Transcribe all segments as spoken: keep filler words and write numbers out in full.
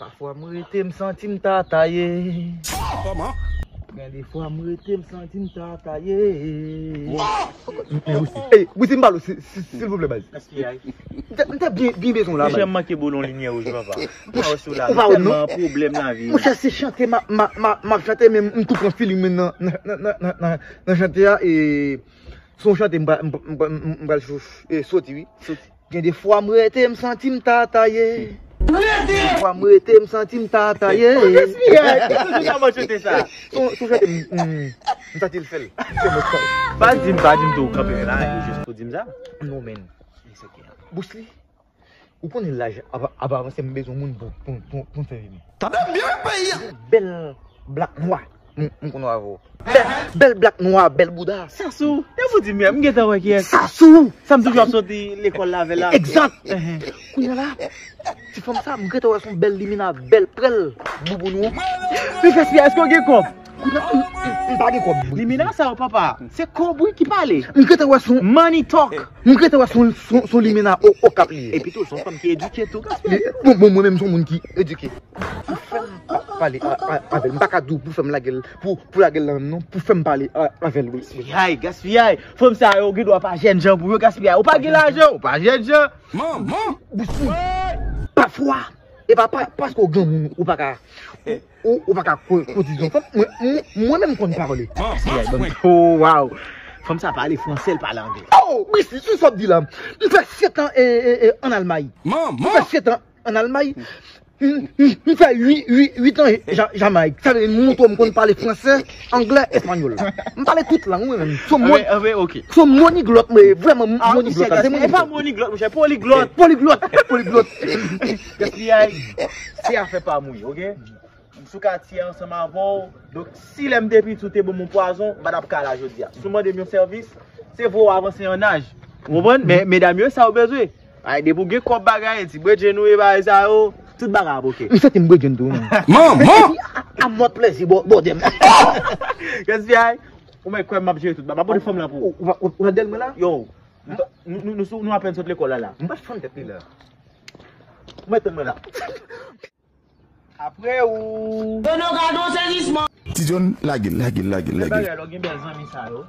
Pafwa m rete m santi m ta taye. Kòman? Gen de fwa m rete m santi m ta taye. Men Wisly, ey, Wisly, m pale w, si- si- silvouplè, baz. Gaspiyay. M te- m te byen byen bezwen w la, baz. Monchè, m manke ba w yon limyè wouj, papa. M pa wè si w la. Ou pa wè, non? Tèlman pwoblèm nan vi. Monchè, se chante m ap- m ap- m ap- m ap chante, men m tou pran feeling mwen nan nan- nan- nan- nan- nan chante a, e se yon chante m pral- m- m- m- m pral sou- e soti, wi. Soti. Gen de fwa m rete m santi m ta taye. Gen de fwa m rete m santi m ta taye. Gaspiyay, se toujou sa m ap chante sa. Se yon- se yon chante m- m- m santi l fè l. Pa di m, pa di m tou kanpe la, e jis pou di m sa. Non, men. Wisly, ou konnen laj ap ap avanse, m bezwen moun pou pou pou pou m fè vini. Tande byen, peyi a. Bèl blak nwa. M m konn avè w. Bèl, bèl blak nwa, bèl bouda. Sasou, te fouti m, m gentan wè kiyès. Sasou. Sa m toujou ap soti lekòl la avè l la. Egzak. Kounye a la, ti fanm sa, m gentan wè se yon bèl limena, bèl prèl, bouboun ou. Men Gaspiyay, èske w gen kòb? Kounye a, m m- m pa gen kòb, wi. Limena sa yo, papa, se kòb, wi, ki pale. M gentan wè se yon Money talk. M gentan wè se yon- se yon- se yon limena o- Okap li ye. Epi tou, se yon fanm ki edike tou, Gaspiyay. Bon, bon, mwen menm, se yon moun ki edike. Pou fè m pa- pale a- a- avè l. M pa ka di w pou fè m lage l, pou pou lage l la menm non, pou fè m pale a- avè l, wi. Gaspiyay, Gaspiyay. Fanm sa yo gen dwa pa jènjan pou yo, Gaspiyay. Ou pa gen lajan, ou pa jènjan. Manman! Wisly, pafwa, e pa pa- paske w granmoun ou pa ka ou ou pa ka ko- kotize yon fanm. Mwen mwen- mwen menm m konn pale. Gaspiyay, ban m. Oh, wow. Fanm sa pale franse, l pale anglè. Oh, Wisly, se sa w ap di la. M fè sèt an e- e- e- an Almay. Manman! M fè sèt an an Almay. M m- m fè uit uit an Ja- Jamayik. Sa vle di m montre w m konn pale franse, anglè, espanyòl. M pale tout lang, wi, menm. Se yon mon- Anben, anben, ok. Se yon moniglòt, mwen, vrèman, ah, moniglòt, monchè, se Gaspiyay, e pa moniglòt, monchè, poliglòt. Poliglòt, poliglòt. Gaspiyay, se afè pa m, wi, ok? M sou katye ansanm avè w. Donk, si lè m te piti, ou te ban m yon pwazon, m pa t ap ka la jodi a. Si w mande m yon sèvis, se vre w avanse an aj. Ou konprann? Men medam yo, sa yo bezwen. Ay, depi w gen kòb, bagay, ti bredjenn ou e bagay sa yo, tout bagay ap oke. M santi m bredjenn tou, non. Manman! Epi, a- a- a mòd plezi, bò- bòdè m. Gaspiyay, ou mèt kwè m ap jere tout bagay. M ap pote fanm lan pou ou. Ou- ou- ou- ou- ou dèyè mwen la? Yo, nou- nou- nou sou- nou apèn sot lekòl la la. M pa fann tèt li la. Ou mèt tann mwen la. Apre ou. Dono gadon sezisman. Ti John, lage l, lage l, lage l, lage l. Bagay la, gen bèl zanmi sa yo.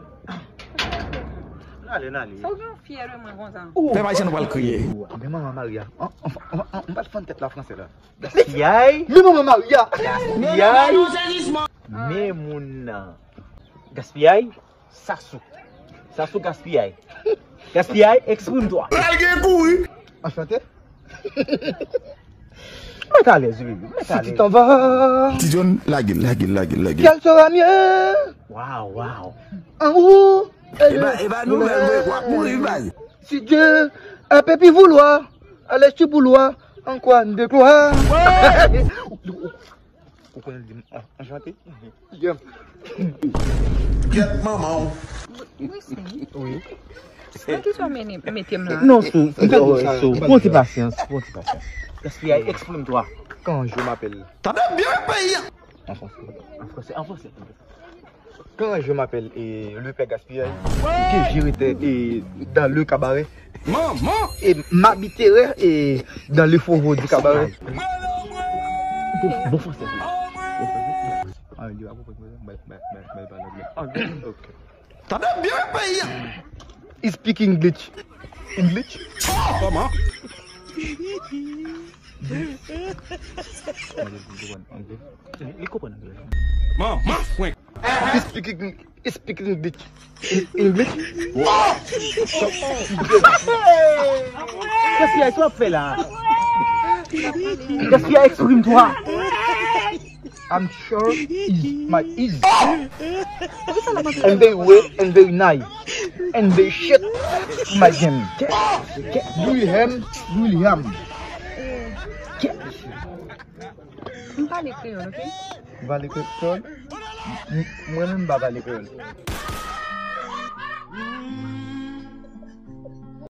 N ale, n ale. Sa w gen w fyè de mwen konsa? Pèp ayisyen nou pral kriye. Men manman Maria. An- an- an- an- m pral fann tèt la franse la. Gaspiyay. Men manman Maria. Gaspiyay. Men moun nan. Gaspiyay. Sasou. Sasou, Gaspiyay. Gaspiyay, exprime-toi. Pral gen kouri. Anchante. Mèt alèz, wi, baby. Mèt alèz. Si tu t'en vas, Ti John, lage l, lage l, lage l, lage l. Qu'elle sera mieux. Wow, wow. En haut. E ba, e ba nouvèl vre, w ap mouri, bay. Si Dieu a pu vouloir, allez tu vouloir, en quoi de gloire. Ou konnen l di m an- anchante? Yeah. Gyèt manman w. Wi, se. Wi. Nan ki sa w mete m la? Non, sou, sou, sou, pran ti pasyans, pran ti pasyans. Gaspiyay, exprime-toi. Quand je m'appelle. Tande byen, peyi a. En français. En français, en français. Quand je m'appelle, eh, le père Gaspillay, que j'étais, eh, dans le cabaret. Maman! Et m'habiterai, eh, dans le faubourg du cabaret. Bon, bon français. Bon français. Ah, il va comprendre. Bye, bye, bye, bye, bye. Ah, ok. Tande byen, peyi a. He speak English. English? Kòman? Li konprann anglè. Manman fwenk. He speak Eng- he speak English. English? Gaspiyay, sa w ap fè la? Gaspiyay, exprime-toi. I'm sure is my is. And they were and they nice. And they shit my game. William, William. M pale kreyòl, ok? Ou pale kreyòl? M- Mwen menm m pa pale kreyòl.